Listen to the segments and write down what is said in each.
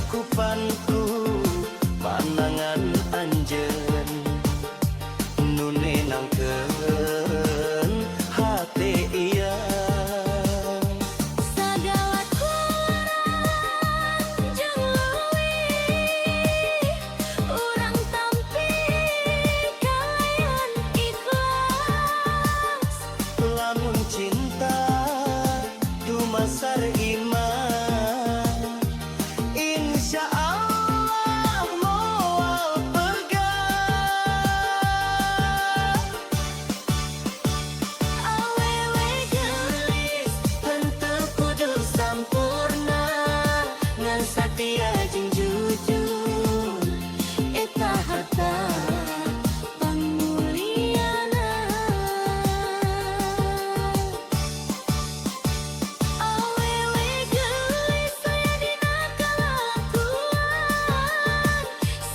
Kacangkupan ku panangan anjeun nu nenangkeun hate ieu. Sagala kurang jeung leuwih urang tampi kalayan ikhlas. Lamun cinta dumasar iman, insya Allah moal pegat. Awewe geulis henteu kudu sampurna, ngan satia jeung jujur eta harta pangmuliana. Awewe geulis aya dina kalakuan,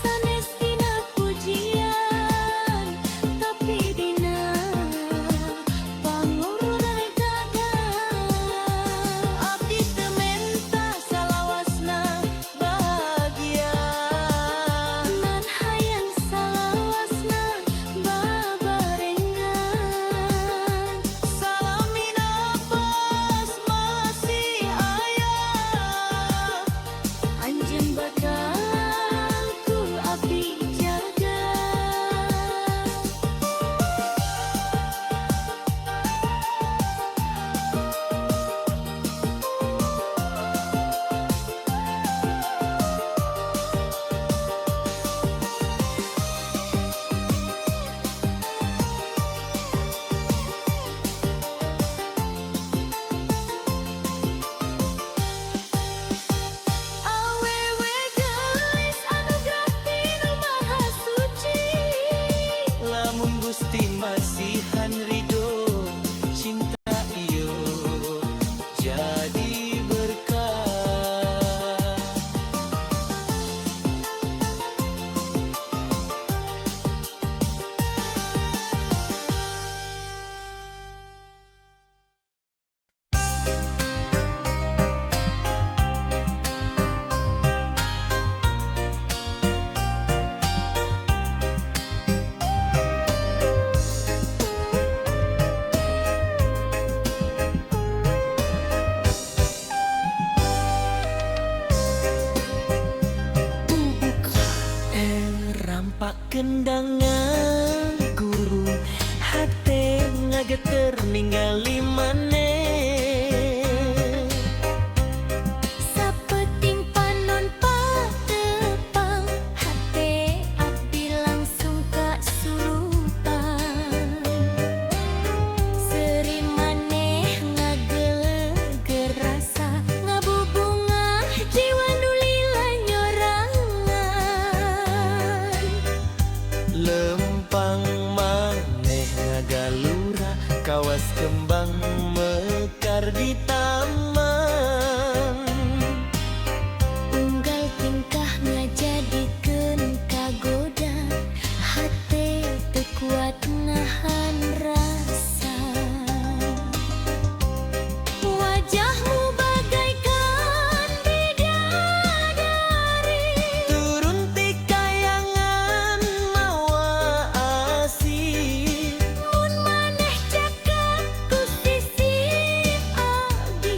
sanes dina pujian, tapi dina pangorbanan gagah. Abdi teu menta salawasna bahagia, Ngan hayang salawasna babarengan. Salami napas masih aya, Anjeun bakal ku abdi jaga. Awewe geulis anugerah ti Nu Maha Suci. Lamun Gusti masihan ridho, cinta ieu jadi berkah. Rampak kendangan guru hate ngageter ningali maneh. Sapeting panon patepang, hate abdi langsung kasurupan. Seuri maneh ngageleger rasa, ngabubungah jiwa nu lila nyorangan. Lempang maneh ngagalura kawas kembang mekar di taman. Unggal tingkah ngajadikeun kagoda, hate teu kuat nahan rasa. Wajahmu bagaikan bidadari, Turun ti kayangan mawa asih. Mun maneh caket ku sisi abdi,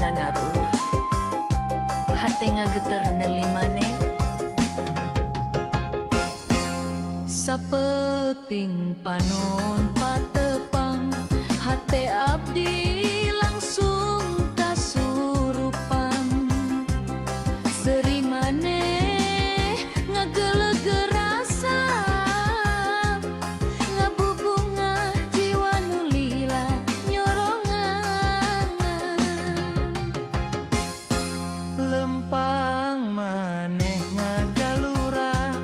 Ngaruh hate ngageter neuli maneh. Sapeuting panon patepang, hate abdi langsung kasurupan. Seuri maneh ngagelegeur rasa, ngabubungah jiwa nu lila nyorongan. Lempang maneh ngagalura,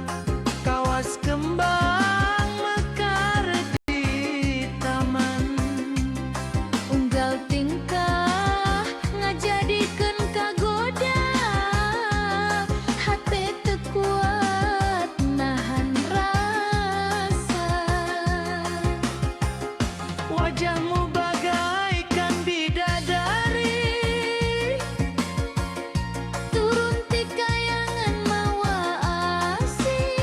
kawas kembang mekar di taman. Unggal tingkah ngajadikeun kagoda, hate teu kuat nahan rasa. Wajahmu bagaikan bidadari, Turun ti kayangan mawa asih.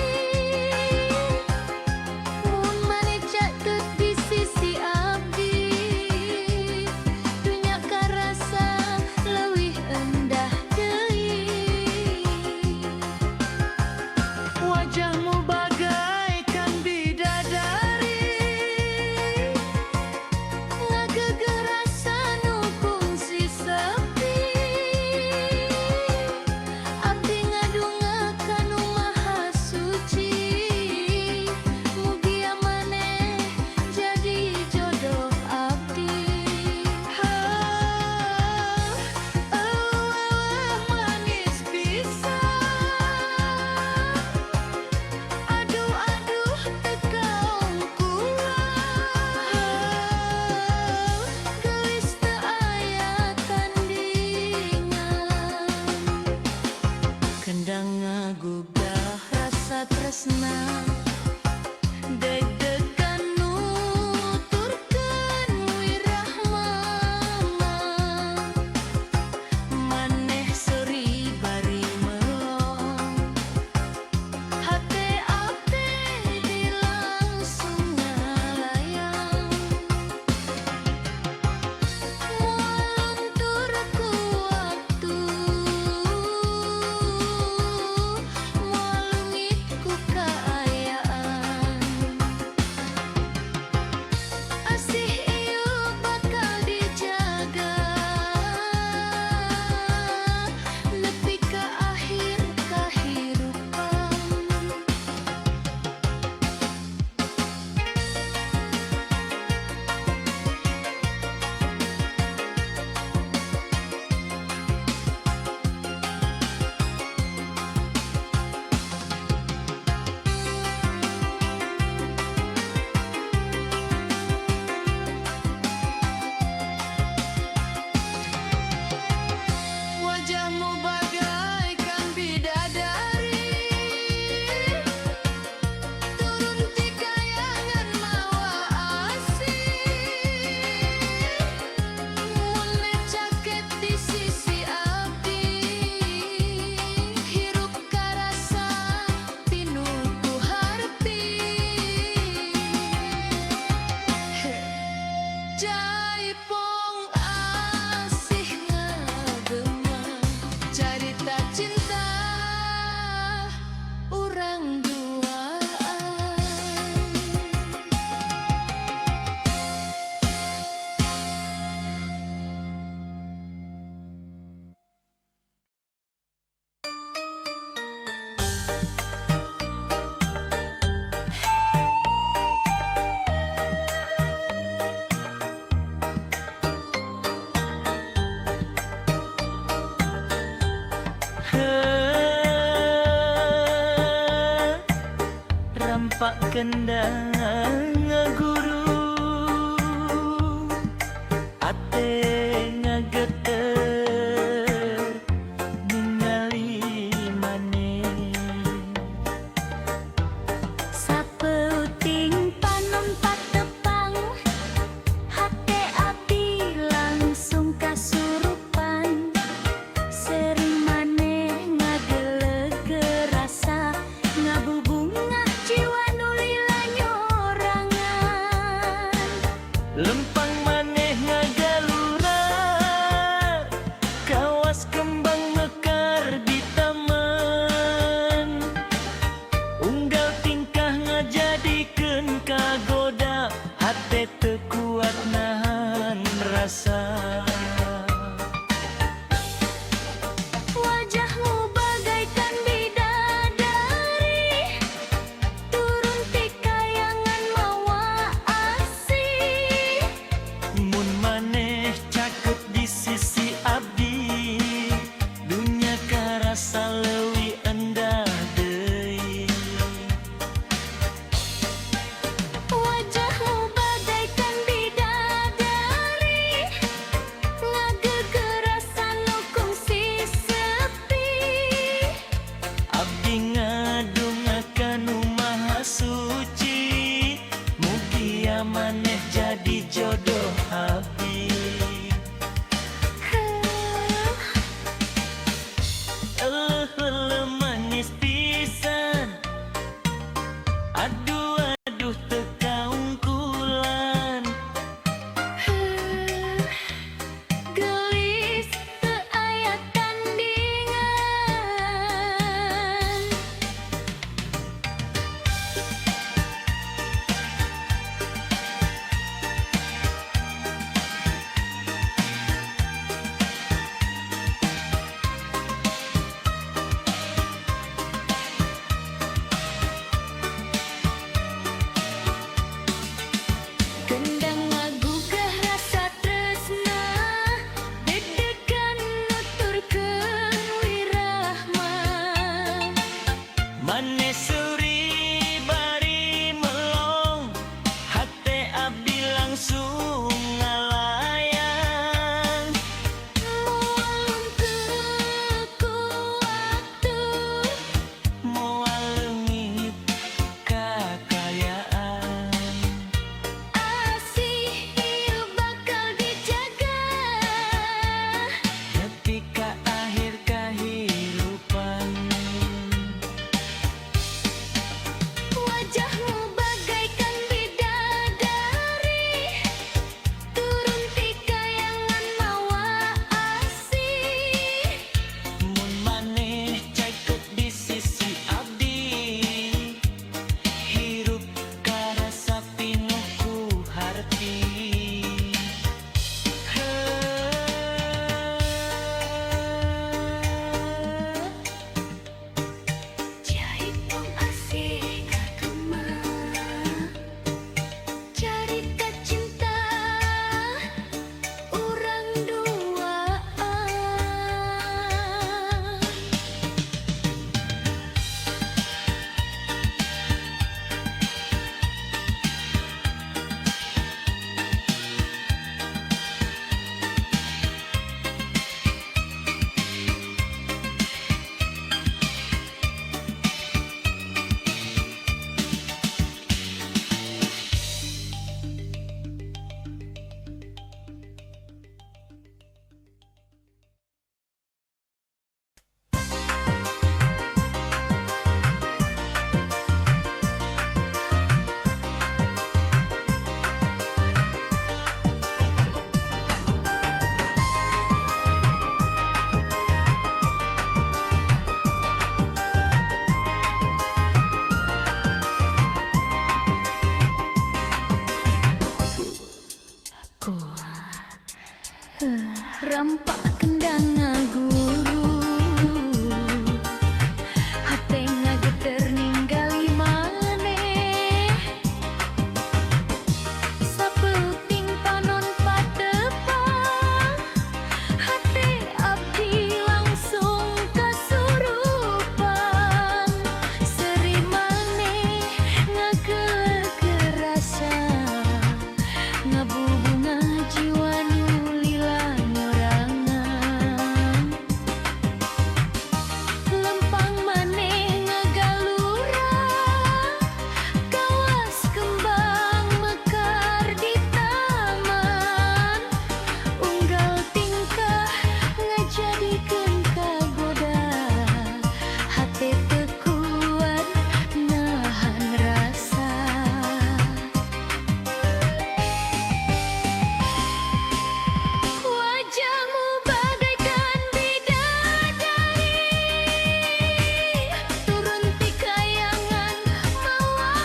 Mun maneh caket di sisi abdi, dunya karasa leuwih endah deui. Wajahmu bagaikan bidadari, Ngageugeuh rasa nu kungsi sepi. Abdi ngadunga ka Nu Maha Suci, mugia maneh jadi jodoh abdi. Ah, eueuh manis pisan. Aduh aduh, teu kaong kula. Geulis teu aya tandingan. Kendang ngagugah rasa tresna, deg-degan nuturkeun wirahmana. Maneh seuri bari melong, hate abdi langsung ngalayang. Moal luntur ku waktu, moal leungit ku kaayaan. Asih ieu bakal dijaga nepi ka akhir kahirupan. Wajahmu bagaikan bidadari, Turun ti kayangan mawa asih. Mun caket di sisi abdi, hirup karasa pinuh ku harti. Jaipong asih ngagema carita cinta urang duaan. Rampak kendang ngaguru, ate ngageter ningali maneh. Sapeuting panon patepang, hate abdi langsung kasurupan. Seuri maneh ngagelegeur rasa, ngabubungah jiwa nu lila nyorang. Rampak kendang guru, hate ngageter ningali maneh. Sapeuting panon patepang, hate abdi langsung kasurupan. Seuri maneh ngagelegeur rasa, ngabubungah jiwa nu lila nyorangan. Lempang maneh ngagalura, kawas kembang mekar di taman. Unggal tingkah ngajadikeun kagoda, hate teu kuat nahan rasa. Wajahmu bagaikan bidadari, turun ti kayangan mawa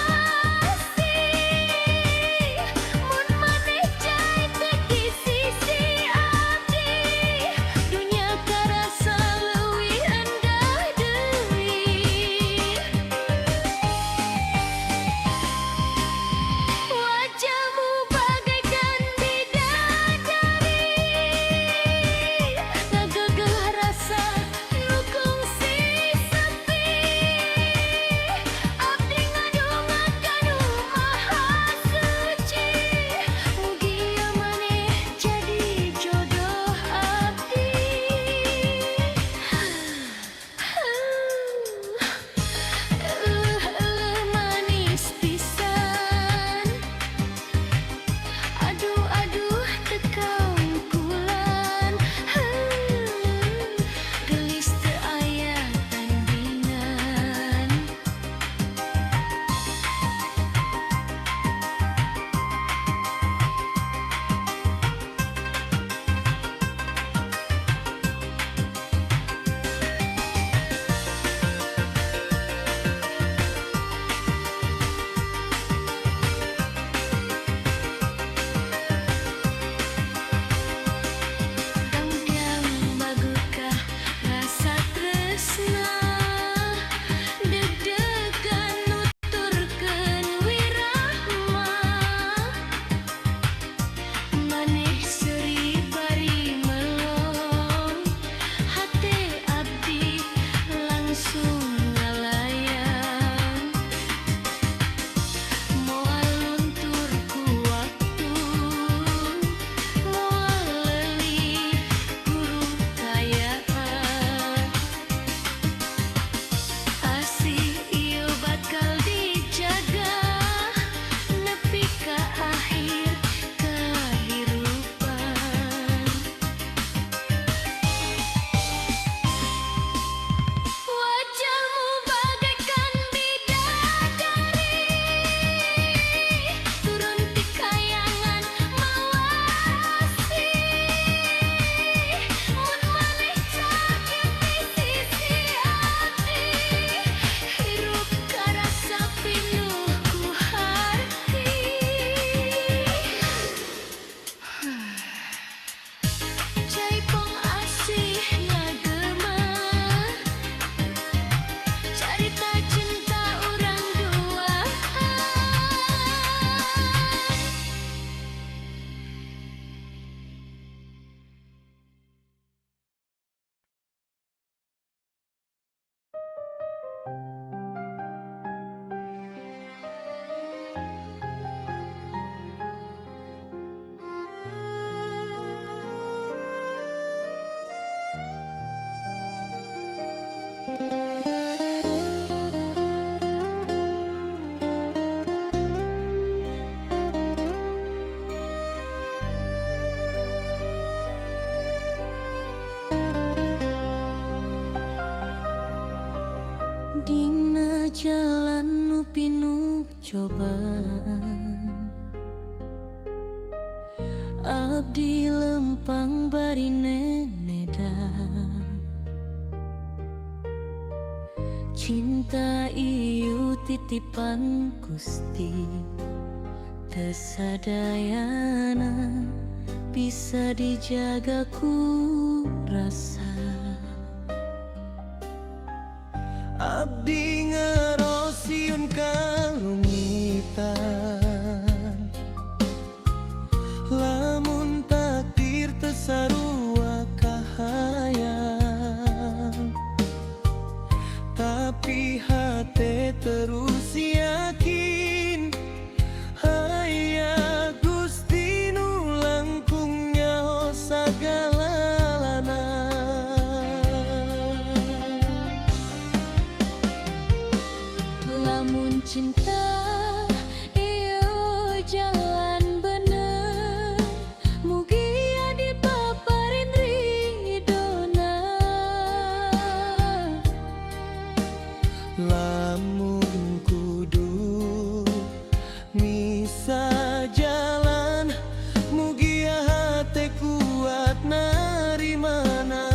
asih. Mun maneh caket di sisi abdi, dunya karasa leuwih endah deui. Wajahmu bagaikan bidadari, ngageugeuh rasa nu kungsi sepi. Abdi ngadonga ka Nu Maha Suci, mugia maneh jadi jodoh abdi. Euleuh, manis pisan. Aduh aduh, teu kaungkulan. Geulis teu aya tandingan. Dangdang bagukah rasa tresna, deg-degan nuturkeun wirahma. Maneh seuri bari melong, hate abdi langsung ngalayang. Moal luntur ku waktu, moal leulit guru kayaan. Asih ieu bakal dijaga nepi ka akhir kahirupan. Wajahmu bagaikan bidadari, turun ti kayangan mawa asih. Mun maneh caket di sisi abdi, hirup karasa pinuh ku harti. Jaipong asih ngagema, carita cinta urang duaan. Dina jalan nu pinuh cobaan, abdi lempang bari nenedang. Cinta ieu titipan Gusti, teu sadayana. Bisa dijaga ku rasa. Abdi ngeraos sieun karungitan, lamun takdir teu sarua kahayang, tapi hate terus yakin aya Gusti nu langkung nyaho sagalalana. Lamun cinta ieu jalan bener, mugia dipaparin ridona. Lamun kudu misah jalan, mugia hate kuat narimana.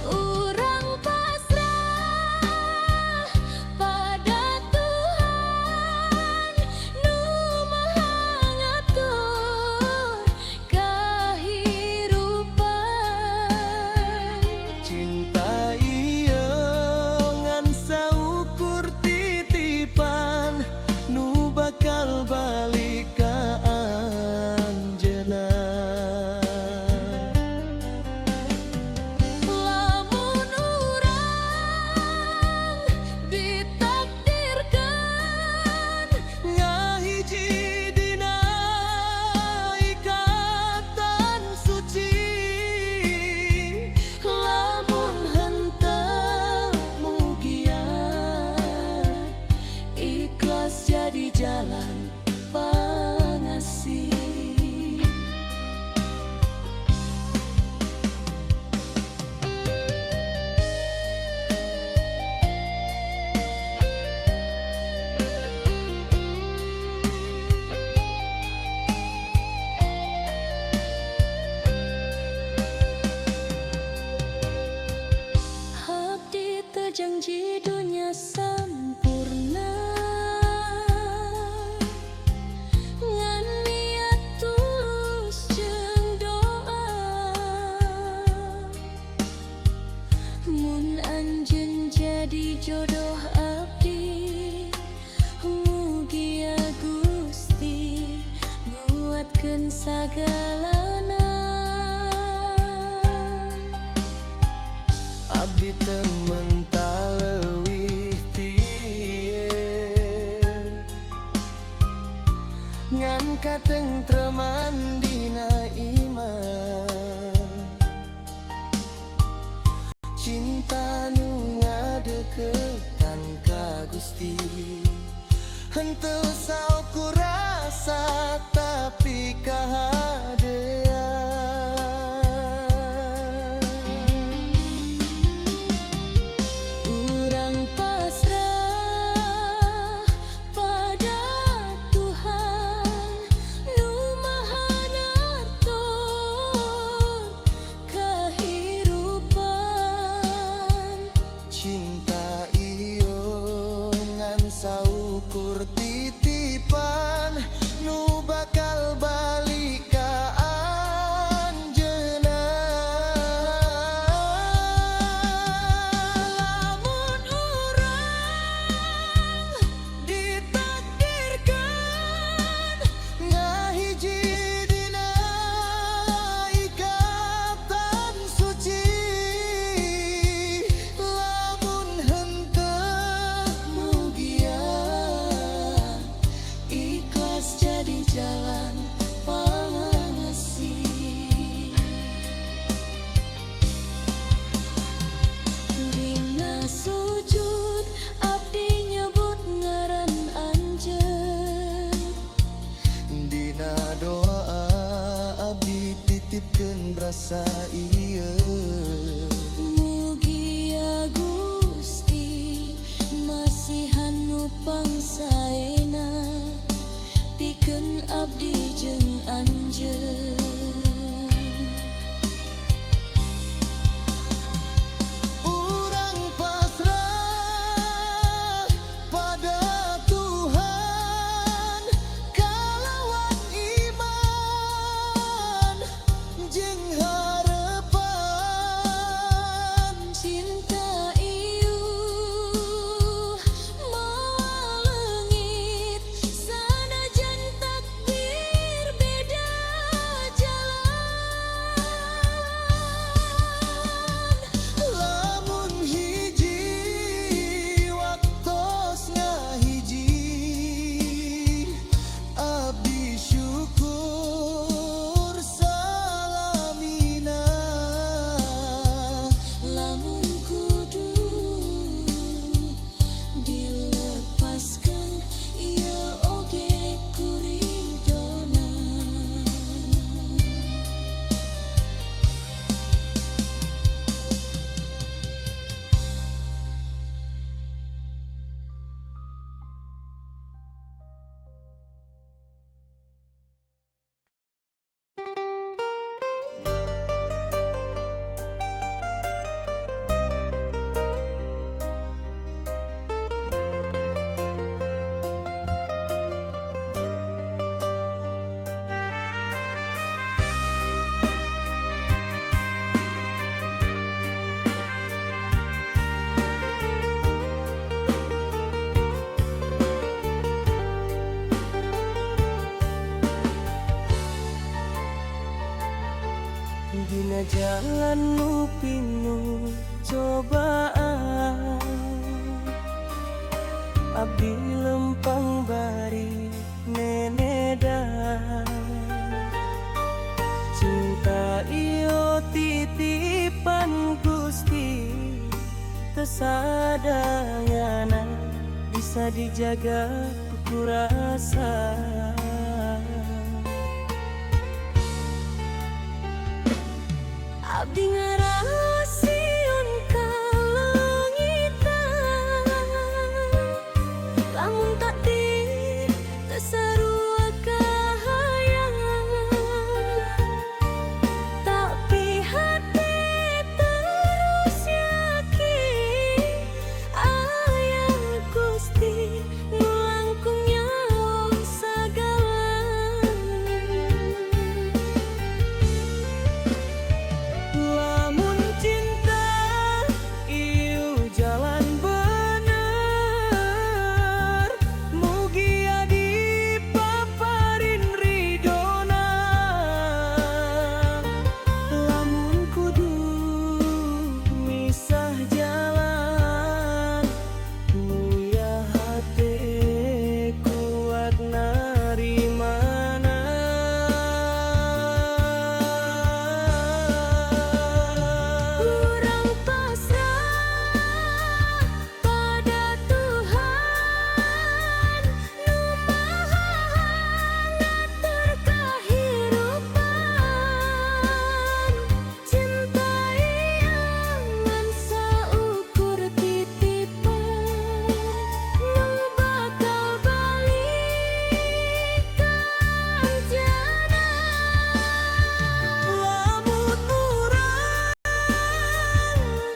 Urang pasrah pada Tuhan nu Maha Ngatur kahirupan. Cinta ieu ngan saukur titipan nu bakal balik ka anjeunna. Lamun urang ditakdirkan Ngahiji dina ikatan suci, lamun henteu mugia ikhlas jadi jalan pangasih. Abdi teu janji dunya sampurna, ngan niat tulus jeung doa. Mun anjeun jadi jodoh abdi, mugia Gusti nguatkeun sagalana. Abdi teu menta leuwih ti ieu, ngan katengtreman dina iman. Cinta nu ngadeukeutan ka Gusti henteu saukur rasa tapi kahadean. Urang pasrah pada Tuhan nu Maha Ngatur kahirupan. Cinta ieu ngan saukur titipan nu bakal balik ka anjeunna. Lamun urang ditakdirkan ngahiji dina ikatan suci, lamun henteu mugia ikhlas jadi jalan pangasih. Dina sujud abdi nyebut ngaran anjeun. Dina doa abdi titipkeun rasa ieu. Mugia Gusti masihan nu pangsaena pikeun abdi jeung anjeun. Urang pasrah pada Tuhan. Dina jalan nu pinuh cobaan, abdi lempang bari neneda. Cinta ieu titipan Gusti, teu sadayana bisa dijaga ku rasa. Abdi ngarasion ka leungitan, lamun takdir teu sarua kahayang, tapi hati terus yakin aya Gusti nu langkung nyaho sagalana. Lamun cinta ieu jalan bener, mugia dipaparin ridona. Lamun kudu misah jalan, muya hate kuat narimana. Urang pasrah pada Tuhan nu Maha ngatur kahirupan. Cinta ieu ngan saukur titipan nu bakal balik ka anjeunna. Lamun urang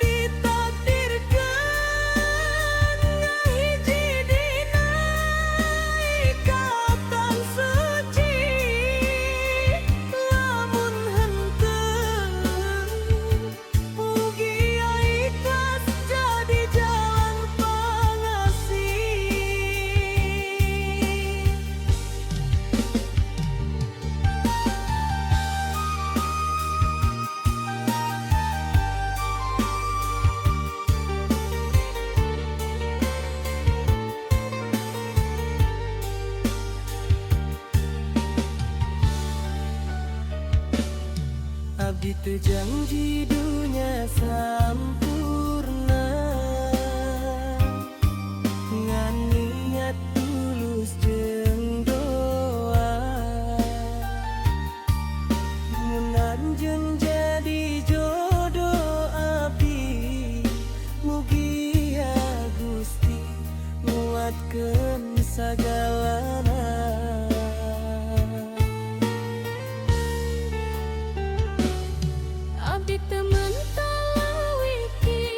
ditakdirkeun ngahiji dina ikatan suci, lamun henteu mugia ikhlas jadi jalan pangasih. Abdi teu janji dunya sampurna, ngan niat tulus jeung doa. Mun anjeun jadi jodoh abdi, mugia Gusti nguatkeun sagalana. Abdi teu menta leuwih ti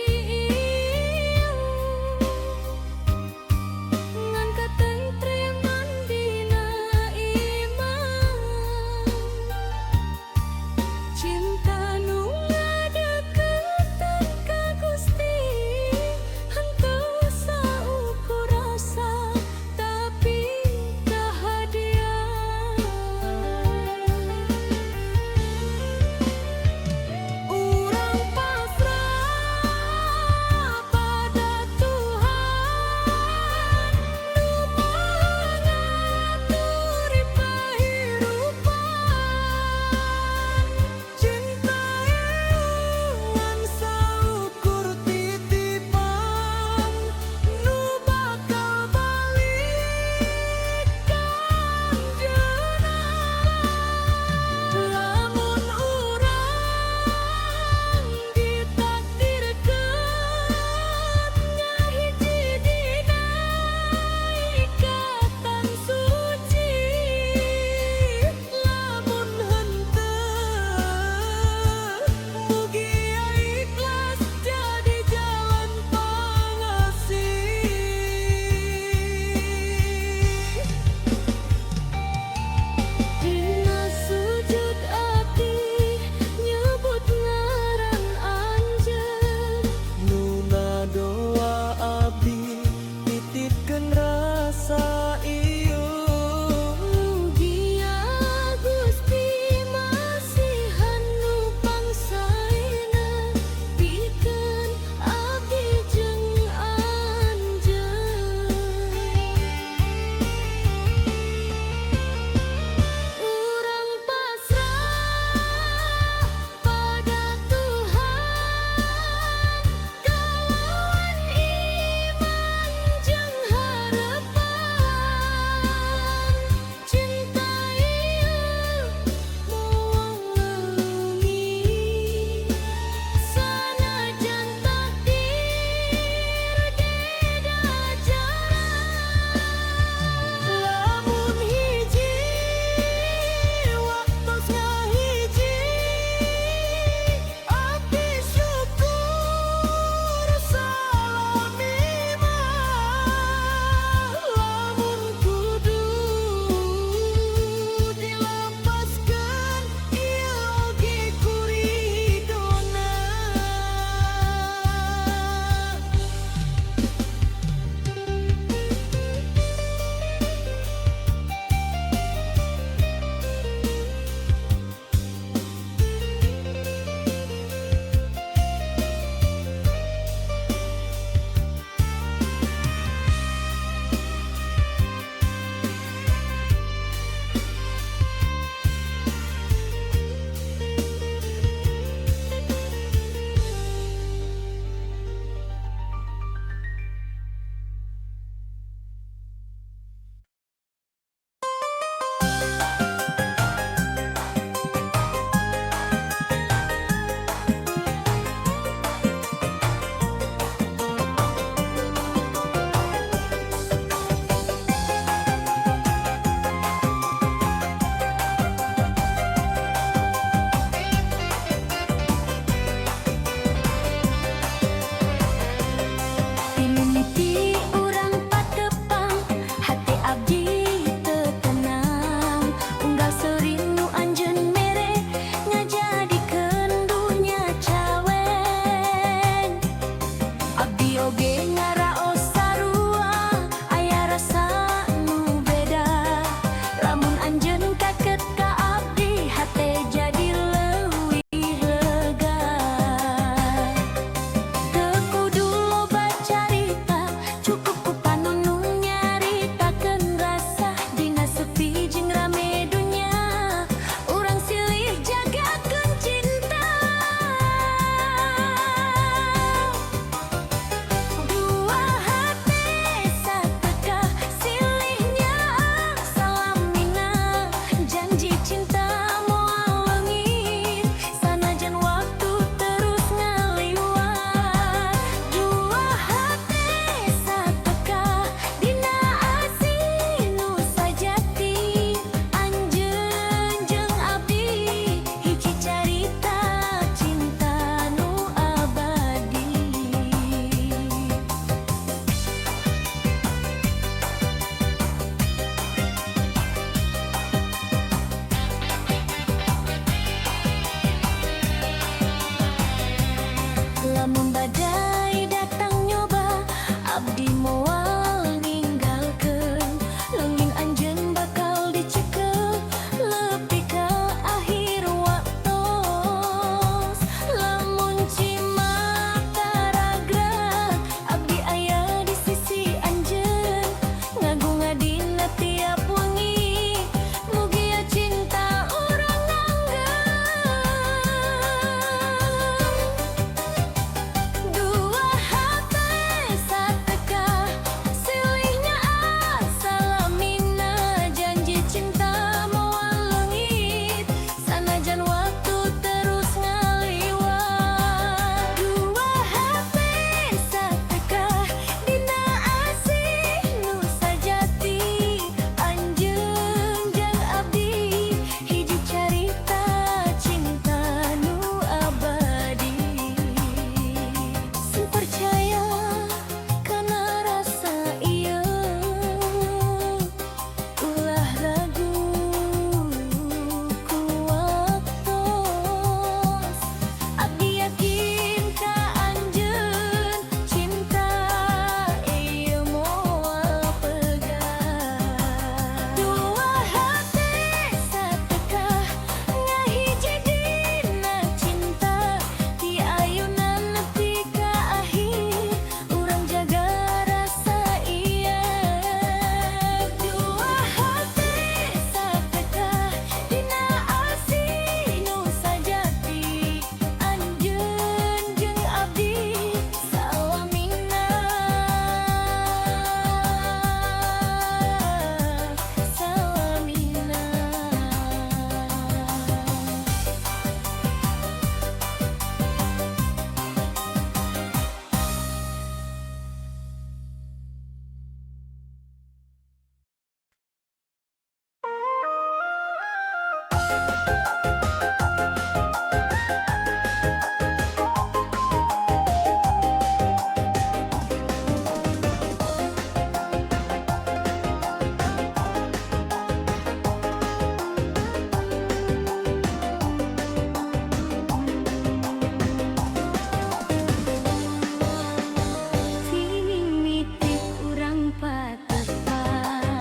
Ti mimiti urang patepang,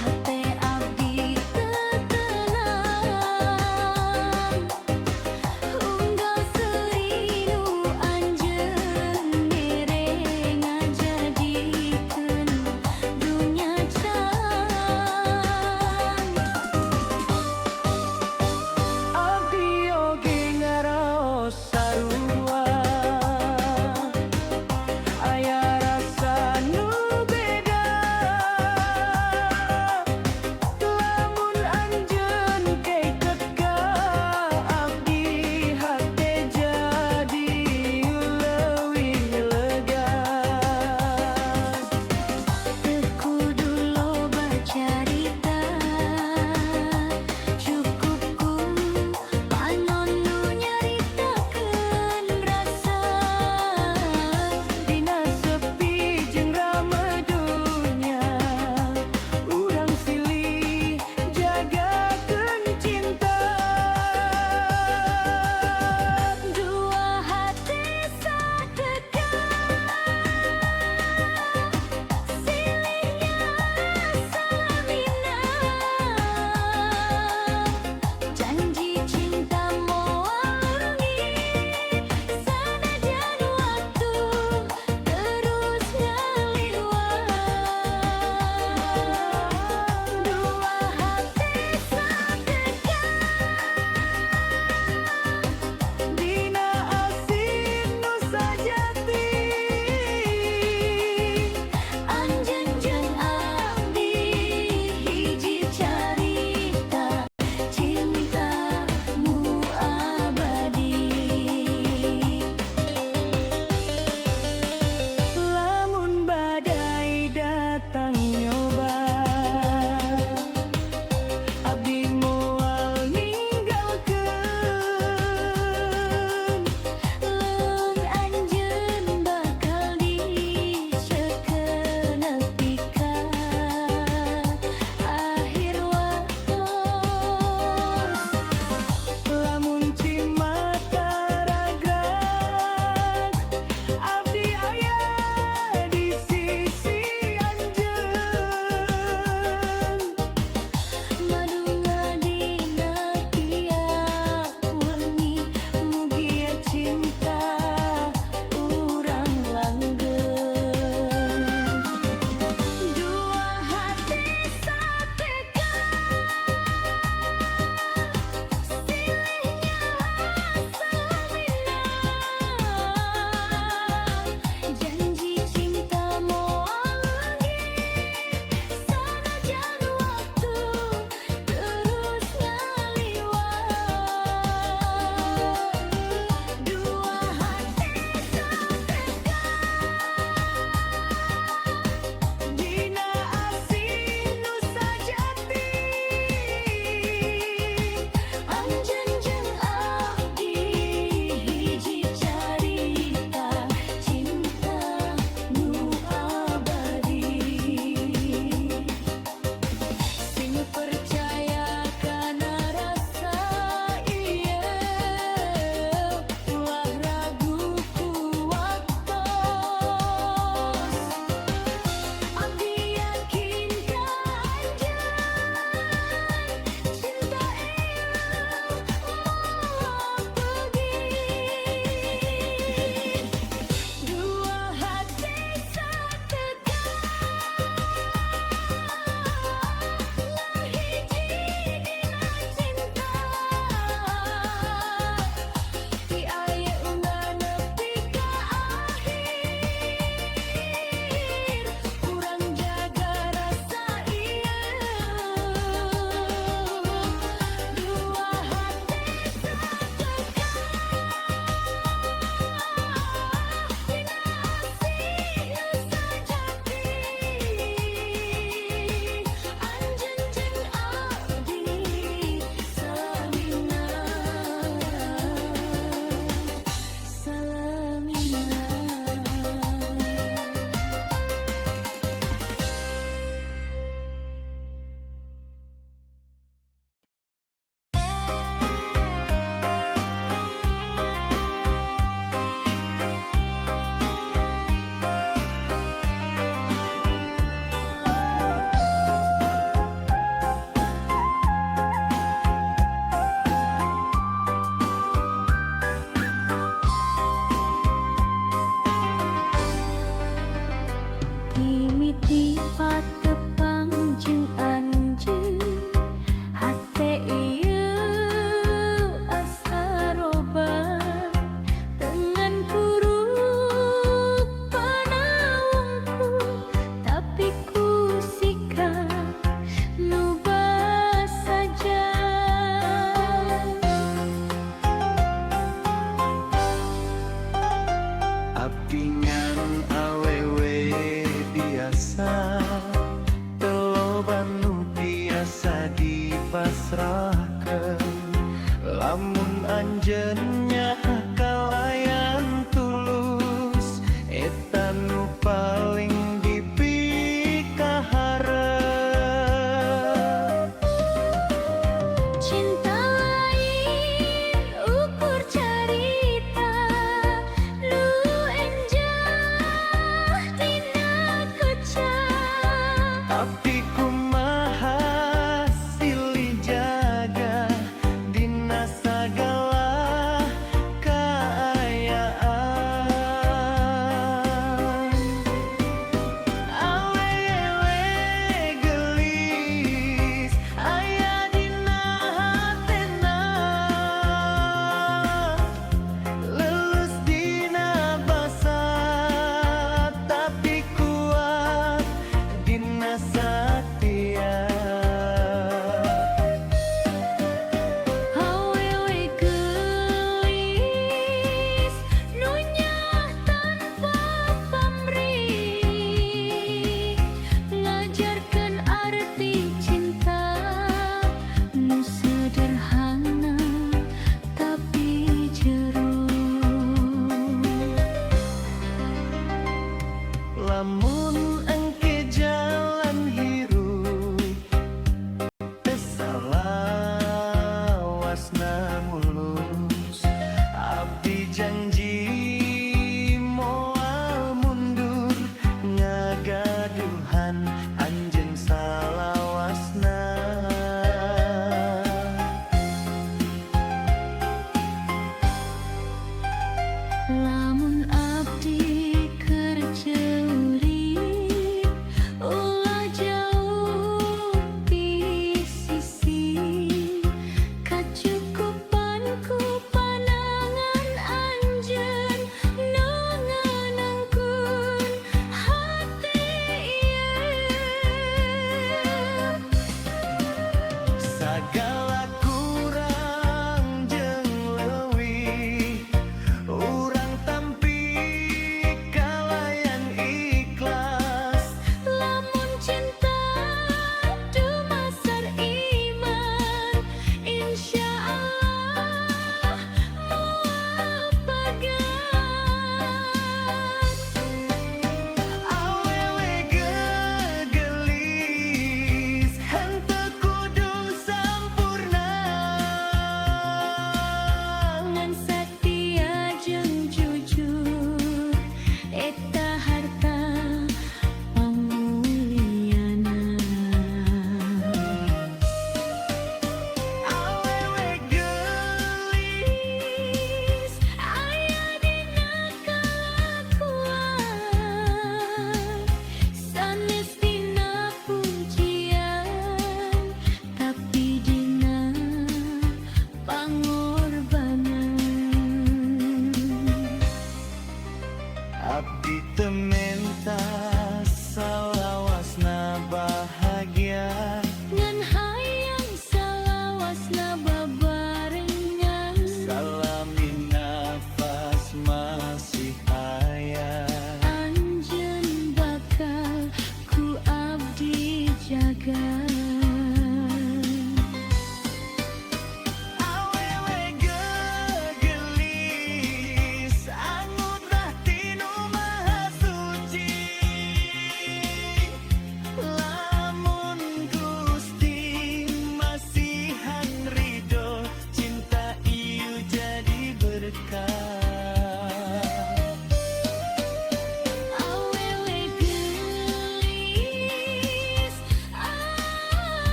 hate abdi teu. Dipasrahkeun. Lamun anjeun.